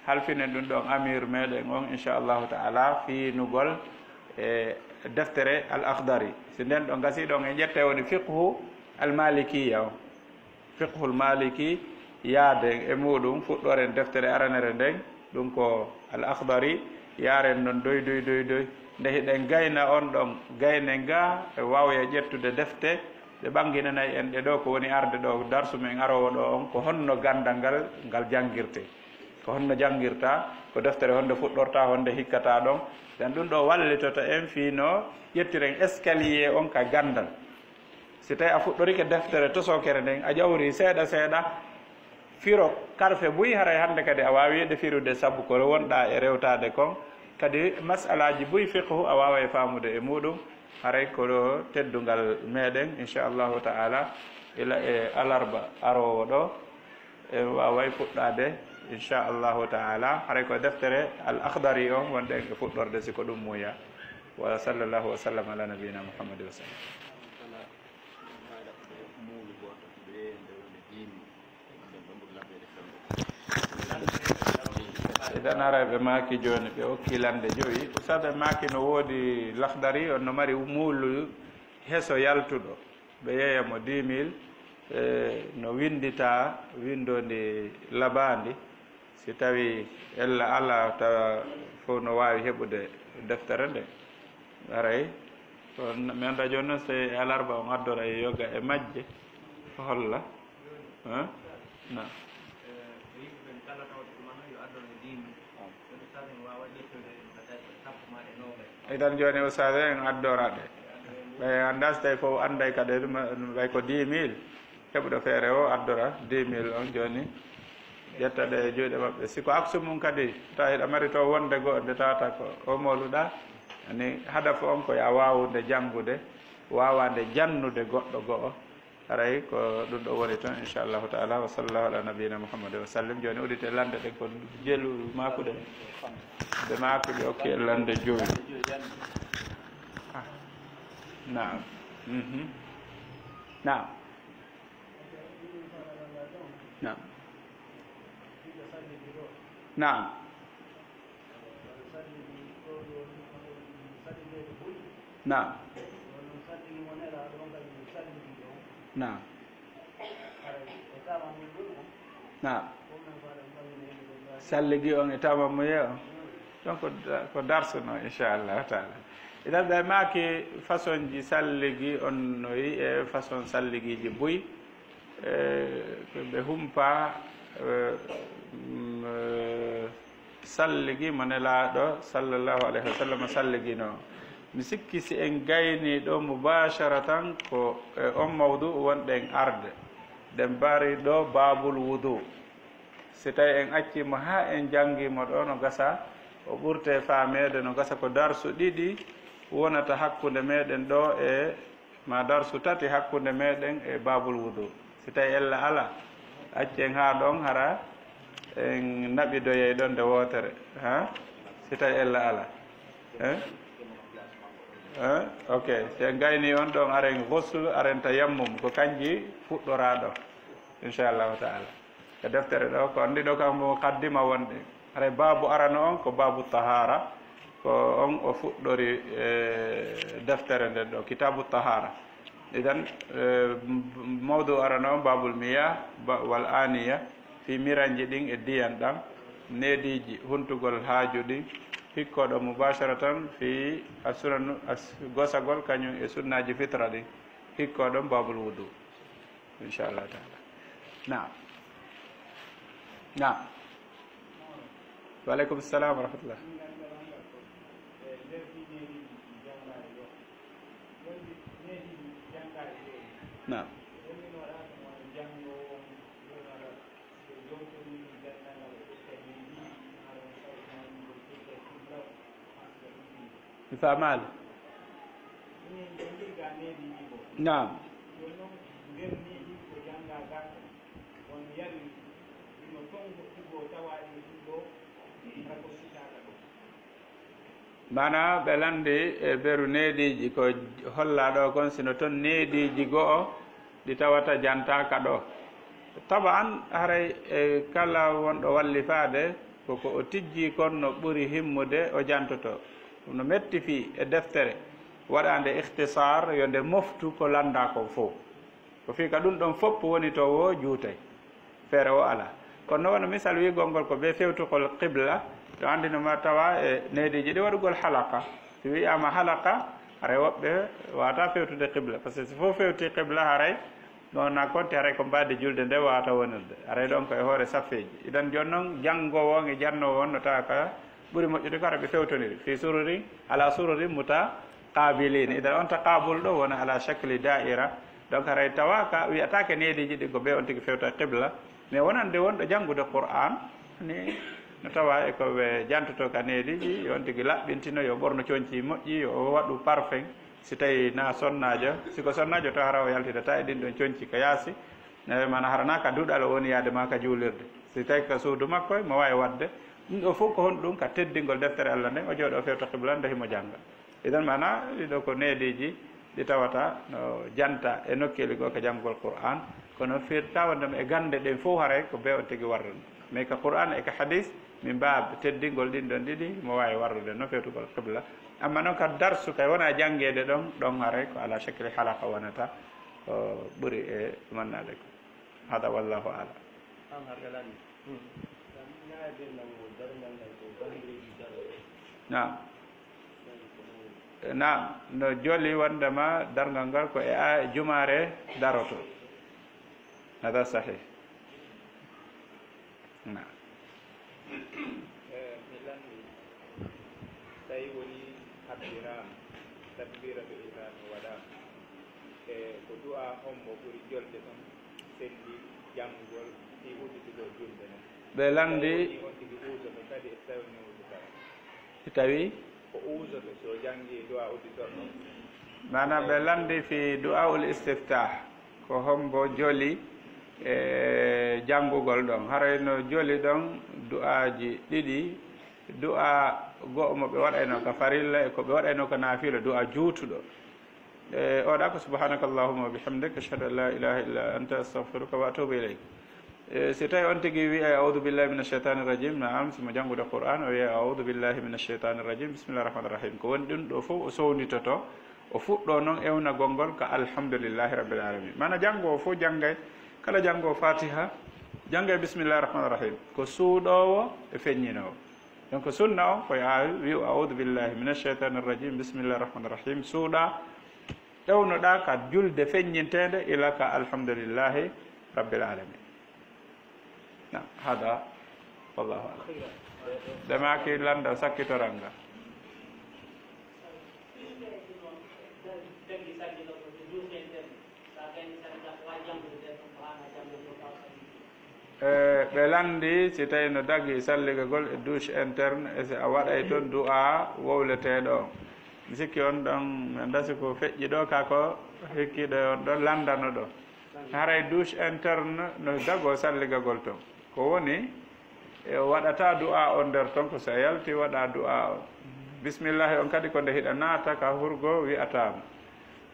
halfinen ɗum ɗon amir meɗen on, inchallahu taala, fiinugol e deftere Al Akhdari. Si nden ɗon gasi ɗon, en ƴetta woni fiqhu al malikiya o. Fiqhul maliki, yaaden e muɗum, fuɗɗoren deftere aranere nden, ɗum ko Al Akhdari, yaaren non doy, doy, doy, doy. Nde hiɗen gayna on ɗon gayne nga, e wawya ƴettude defte, ɓe ɓanginanay en ɗe ɗo ko woni arde ɗo, darsu men arowo ɗo on, ko honno gandal ngal, ngal jangirte. Ko honno jangirta, ko deftere honde fuɗɗorta, honde hikkata ɗon. Den ɗum ɗo wallitoto en fii no ƴettiren escalier on ka gandal. Si tawi a fuɗɗorike deftere tosokere nden, a ƴawri seeɗa seeɗa, firo karfe buy, haray hande kadi a waawi de firude, sabu ko wonɗa e rewtaade kon. Kadi mas'alaaji buy fiqhu a waaway faamude e muɗum, haray ko ɗo teddungal meɗen, inchallahu ta'ala, ila e alarba aroowo ɗo, e waaway fuɗɗaade, inchallahu ta'ala. Haray ko deftere Al Akhdari on wonɗen e fuɗɗorde, si ko ɗum muuya. Wa sallallahu wa sallam ala nabiyina Muhammad wa sallam. Idan haray ɓe maaki jooni, ɓe okki lande jowi. Ustad ɓe maaki no woodi Lakhdari, on no mari muulu heso yaltuɗo. Ɓe yeeya mo dix mille, e, no winndita winndoondi labaandi. Si tawi ella alaa, tawa fof no waawi heɓude deftere nde. Haray, ko mi anndaa jooni noon, so e alarba on addora e yoga e majje, ko holla. Hein? Na. Idan jooni ustaas en addora ɗe. Ɓe anndaa so tawi fof annday kadi, ɓay ko dix mille. Heɓuɗo feere o addora dix mille on jooni, ƴetta ɗe e juuɗe maɓɓe. Si ko aksu mum kadi, tawa hiɗa mari to wonde goo, nde tawata ko o moluɗa, ani hadafu on ko ya waawude janngude, waawande jannude goɗɗo go'o. Haray ko ɗum ɗo woni toon, inchallahu taala. Wa sallallahu ala nabiyina Muhammad wa sallim. Jooni udite lande ɗen ko jelu makuɗe. Ɓe makuɗe okke lande jooni. Ah. Naam. Mhm. Naam. Naam. Naam. Naam. Naam. Naam. Salligi on e tamamuye on. Donc, ko da-, ko darsuno, inchallahu taala. Idan ɓe maaki façon ji salligi on no yi e façon salligiji buy. Eh, ko ɓe humpa, eh, mm, eh, salligi mo Nelaaɗo sallallahu alayhi wa sallam salligino. Mi sikki si en gayni ɗo mubasharatan ko e on mawdu wonɗen arde. Ɗen mbari ɗo babul wudu. Si tawi en accii mo haa en janngi mo ɗo, no gasa o ɓurte faameede, no gasa ko darsu ɗiɗi wonata hakkunde meɗen ɗo e ma darsu tati hakkunde meɗen e babul wudu. Si tawi ella ala, accen haa ɗon, hara en naɓidoyay ɗon nde wootere. Ha? Si tawi ella ala. Eh? Eh? Ok. Si en gayni on ɗon, aren ghusl, aren tayammum. Ko kanji fuɗɗoraa ɗo. Inchallahu taala. E deftere ɗo, ko anndi ɗo kam muqaddima wonde. Haray baabu arano on ko baabu tahara, ko on o fuɗɗori, e, deftere nden ɗo, kitabu tahara. Idan, e, m-, m-, mawdu arano on babul miyah, ba-, wal aniya, fi miranji ɗin e diyan ɗan, neediiji huntugol haaju ɗin, hikkoɗo mubasharatan fi as-sunan, as-, gosagol kañum e sunnaaji fitra ɗin, hikkoɗon babul wudu. Inchallah taala. Naam. Naam. Wa aleykum salam wa rahmatullah. Naam. Mi faamaali. Naam. Maanaa ɓe lanndi e beru neediiji ko hollaa ɗo kon, sino toon neediiji go'o ɗi tawata jantaaka ɗo. Taba'an, haray, e, kala wonɗo wallifaade, ko ko o tijjii kon no ɓuri himmude o jantoto. Ɗum no metti fii e deftere waɗaande ikhtisaar, yo nde moftu ko lanndaa kon fow. Ko fii ka ɗum ɗon fof woni to wo juutay. Feere o alaa. Kono no wano misal wi'ugol ngol ko bee fewtugol qibla, ɗo anndino ma tawa e neediiji ɗi waɗugol halaqa. Si wi'aama halaqa, haray woɓɓe waawataa fewtude qibla. Par ce que si fof fewti qibla, haray ɗon na konti, haray ko mbaadi julde nde waawata wonirde. Haray ɗon ko e hoore saffeeji. Idan jooni non, janngoowo on e jannoowo on no tawa ka ɓuri moƴƴude ko hara ɓe fewtondiri. Fi sururi, ala sururi mutaqabilin. Idan on taqabul ɗo wona ala shakli da'ira. Donc haray tawa ka wi'ataake neediiji ɗi ko bee on tigi fewta qibla. Mais wonande wonɗo janngude Qur'an, ni no tawa e ko ɓe jantoto ka neediiji, yo on tigi laɓɓintino, yo ɓorno conci moƴƴi, yo o waɗu parfum. Si tawi na sonnaajo, si ko sonnaajo to hara o yaltidata e ɗin ɗon conci ka yaasi. E mana hara na ka duɗal o woni yaade ma ka juulirde. Si tawi ka suudu makko, mo waawi waɗde. Ɗum ɗo fof ko honɗum? Ka teddingol deftere Allah nden, o jooɗo o fewta qibla nde himo jannga. Idan mana, ɗi ɗo ko neediiji ɗi tawata no janta e nokkeeli goo ka janngugol Qur'an. Kono firta wonde e gannde ɗen fof haray ko bee on tigi warrude. Mais ka Qur'an e ka hadis, min mbaab teddingol ɗin ɗon ɗiɗi, mo waawi warrude no fewtugol qibla. Amma non ka darsu kay wona janngeede ɗon, ɗon haray ko ala shakli halaqa wonata, ko ɓuri e mannaade ko. Hada wallahu a'lam. An haka lan. Naam. Naam, no joli wondema darngal ngal ko e a-, jumaare daroto. Hada sahih. Naam. Eh, mi lanndi, tawi woni habbiraama, takbiratul ihrami waɗaama. E ko du'a hombo ɓuri jolde ɗon sendi janngugol fii udditugol julde nden? Ɓe lanndi. Tawi woni on tigi uurdoto kadi e tawi ni uurdotaa. Si tawi? Ko uurdoto si o janngi du'a udditorɗo. Maanaam ɓe lanndi fii du'a ul istiftah. Ko hombo joli e janngugol ɗon? Haray no joli ɗon du'aaji ɗiɗi. Du'a go'o mo ɓe waɗayno ka farilla e ko ɓe waɗayno ka naafila, du'a juutuɗo. E, oɗa ko subhanaka Allahumma wa bihamdik, ashhadu an la ilaha illa anta, astaghfiruka wa atubu ilayk. E, si tawi on tigi wi'ay, "A'udhu billahi minash shaitanir rajim," na'am, si mo janngude Qur'an, o wi'ay, "A'udhu billahi minash shaitanir rajim, bismillahir rahmanir rahim." Ko woni ɗum ɗo fof o sownitoto, o fuɗɗo noon ewnagol ngol ka alhamdulillahi rabbil alamin. Mana janngo o fof janngay, kala janngo Fatiha, janngay bismillahir rahmanir rahim. Ko suuɗoowo e feññinoowo. Donc sunna on ko yo a wi'u, "A'udhu billahi minash shaitanir rajim, bismillahir rahmanir rahim." Suuɗa, ewnoɗa ka julde feññinteende ila ka alhamdulillahi rabbil alamin. Na, hada, wallahu a'lam. Demaaki landa sakkitoral ngal. E, ɓe lanndi si tawi no dagi salligagol e douche interne, e si a waɗay toon du'a wowleteeɗo on. Mi sikki on ɗon, mi anndaa si ko feƴƴi ɗo, ka ko hikkiiɗo e on ɗon lanndano ɗo. Haray douche interne no dago salligagol toon. Ko woni, e o waɗata du'a on nder toon, ko si a yalti waɗa du'a on. Bismillahi on kadi ko nde hiɗa naata ka hurgo wi'ataa mo.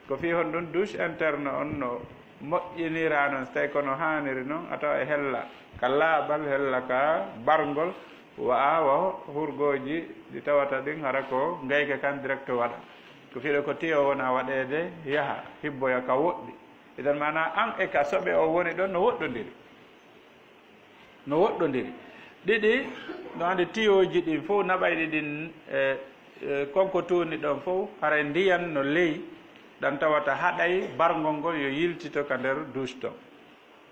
Ko fii honɗun? Douche interne on no moƴƴiniraa non, si tawi ko no haaniri non, a tawa e hella ka laaɓal, hella ka barngol, wa'a wa hurgooji ɗi tawata ɗin hara ko ngayka kan direct waɗa. Ko fii ɗo ko tiyo wona waɗeede, yaha, hibboya ka woɗɗi. Idan maana an e ka soɓe o woni ɗon no woɗɗondiri. No woɗɗondiri. Ɗiɗi, no andi tiyooji ɗin fof naɓayɗi ɗin, e, e, konko tuuni ɗon fof, haray ndiyan no ley, ɗan tawata haɗay barngol ngol yo yiltito ka nder douche ton.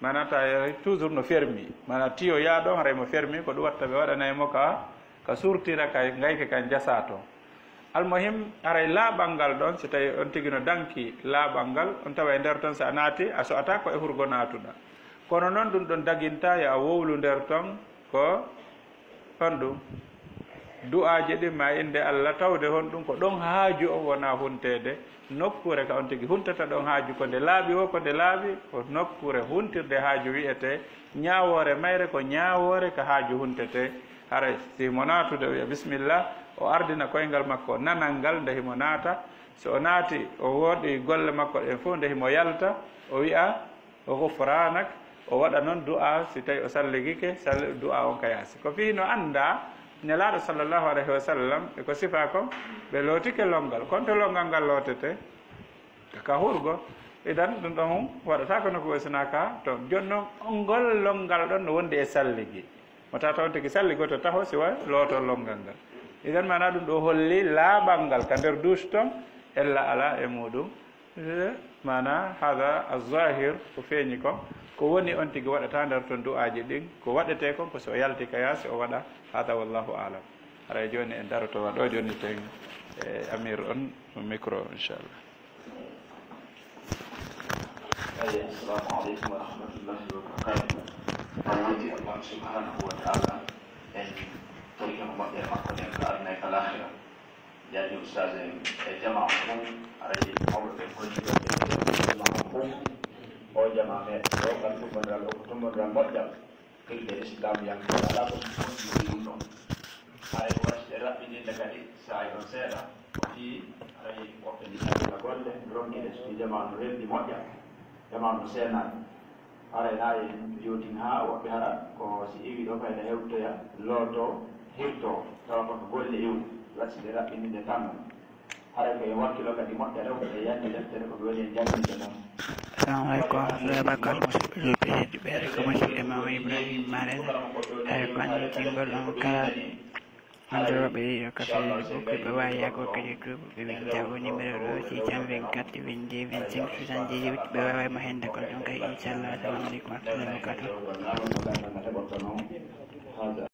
Maanaam ta, toujours no fermi. Maanaam tiyo yaa ɗon, haray mo fermi, ko ɗum watta ɓe waɗanay mo ka, ka surtira ka ngayka kan jasa ton. Almuhim, haray laaɓal ngal ɗon, si tawi on tigi no danki laaɓal ngal, on tawa e nder ton, si a naati, a so'ata ko e hurgo naatuɗa. Kono non ɗum ɗon daginta yo a wowlu nder ton ko honɗum? Du'aaje ɗin ma innde Allah, tawde honɗum ko ɗon haaju on wona hunteede, nokkuure ka on tigi huntata ɗon haaju, ko nde laaɓi wo, ko nde laaɓi, ko nokkuure huntirde haaju wi'ete, ñaawoore mayre ko ñaawoore ka haaju huntete. Haray, si himo naatude, o wi'a, "Bismillah," o ardina koyngal makko nanal ngal nde himo naata. So o naati, o woɗɗi golle makko ɗen fof, nde himo yalta, o wi'a, "Ghufranak," o waɗa non du'a, si tawi o salligike, sall-, du'a on ka yaasi. Ko fii no annda, Nelaaɗo sallallahu alayhi wa sallam, ɓe ko sifa ko, ɓe lootike lonngal. Kono to lonngal ngal lootete? Ka hurgo. Idan, ɗum ɗon waɗata kono ko wasina ka to. Jooni noon, ngol lonngal ɗon no wondi e salligi. Mo tata on tigi salligo to taho si wa looto lonngal ngal. Idan, maana ɗum ɗo holli laaɓal ngal ka nder duusi ton, ella ala e muɗum. Eh, maana, hada azahir, ko feeñi kon, ko woni on tigi waɗata nder ton du'aaji ɗin, ko waɗete kon ko si o yalti ka yaasi o waɗa, hada wallahu alam. Haray jooni en daroto wa ɗo, jonniten, eh, Amir on micro, inchallah. Eyi, assalamu aleykum wa rahmatullahi wa barakatuh. En wonti Allah subhanahu wa ta'ala, en torike mo moƴƴere makko nden ka aduna e ka lahira. Jaajëf Oustaz en e jamaa on fof, haray mawɓe ɓe golliiɓe ɓe jamaa on fof. O jamaa meɗen ɗo, ngal tummbondiral o ko tummbondiral moƴƴal. Firde Islam yanke alaa ko ɗum ɗum ɗum ɗum. Haray ko waɗi ɗe raɓɓininde kadi, saa'i ɗon seeɗa, o fii haray woɓɓe ndi taƴina golle, ronki ɗe, so fii jamaa no reldi moƴƴa, jamaa no seenaani. Haray na en jootin haa woɓɓe hara ko si iwi ɗo fayda hewtoya, looto, hirto, tawa ko golle iwi, waɗi si ɓe raɓɓininde tan non. Haray ko en wakkilo kadi moƴƴa rewɓe ɓe yande deftere ko ɓe woni e jannginde non. Assalamu aleykum wa rahmatullahi wa barakatuh. Musidɓe julɓe tedduɓe, haray ko musidɓe Mama Ibrahim Marel. Haray ko annitingol on kala anndorooɓe ɗiɗo ka Facebook, ɓe waawi yahgol ka YouTube, ɓe winnda o numéro ɗo, six cent vingt-quatre, vingt-deux, vingt-cinq, soixante-dix-huit, ɓe waawi mo hennde kon ɗon kay, inchallah. Assalamu aleykum wa rahmatullahi wa barakatuh.